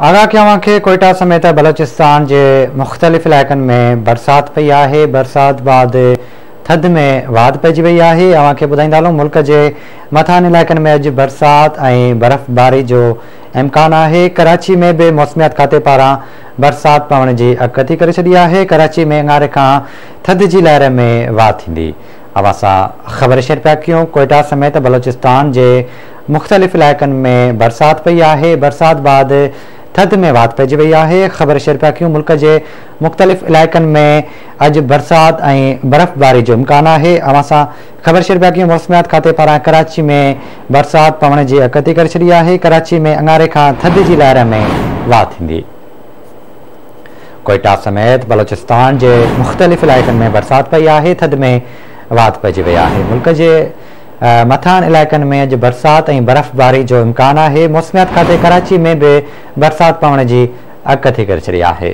آگاهه ڪيان اوهان کي ڪوئيٽا سميت بلوچستان جي مختلف علائقن ۾ برسات پئي آهي، برسات بعد ٿڌ ۾ واڌ پئجي وئي آهي، اوهان کي ٻڌائيندا هلون ملڪ جي مٿانهن علائقن ۾ اڄ برسات ۽ برفباري جو امڪان آهي، ڪراچي ۾ به موسميات کاتي پاران برسات پوڻ جي اڳڪٿي ڪري ڇڏي آهي، ڪراچي ۾ اڱاري کان ٿڌ جي لهر ۾ واڌ ٿيندي. اوهان سان خبر شيئر پيا ڪيون ڪوئيٽا سميت بلوچستان جي مختلف علائقن ۾ برسات پئي آهي، برسات بعد ٿڌ ۾ واڌ پئجي وئي آهي، خبر شيئر پيا ڪيون ملڪ جي مختلف علائقن ۾ اڄ برسات ۽ برفباري جو امڪان آهي، اوهان سان خبر شيئر پيا ڪيون موسميات کاتي پاران ڪراچي ۾ برسات پوڻ جي اڳڪٿي ڪري ڇڏي آهي، ڪراچي ۾ اڱاري کان ٿڌ جي لهر ۾ واڌ ٿيندي. ڪوئيٽا سميت بلوچستان جي مختلف علائقن ۾ برسات پئي آهي، ٿڌ ۾ واڌ پئجي وئي آهي، ملڪ جي مٿانهن علائقن ۾ اڄ برسات ۽ برفباري جو امڪان آهي، موسميات کاتي ڪراچي ۾ به برسات پوڻ جي اڳڪٿي ڪري ڇڏي آهي.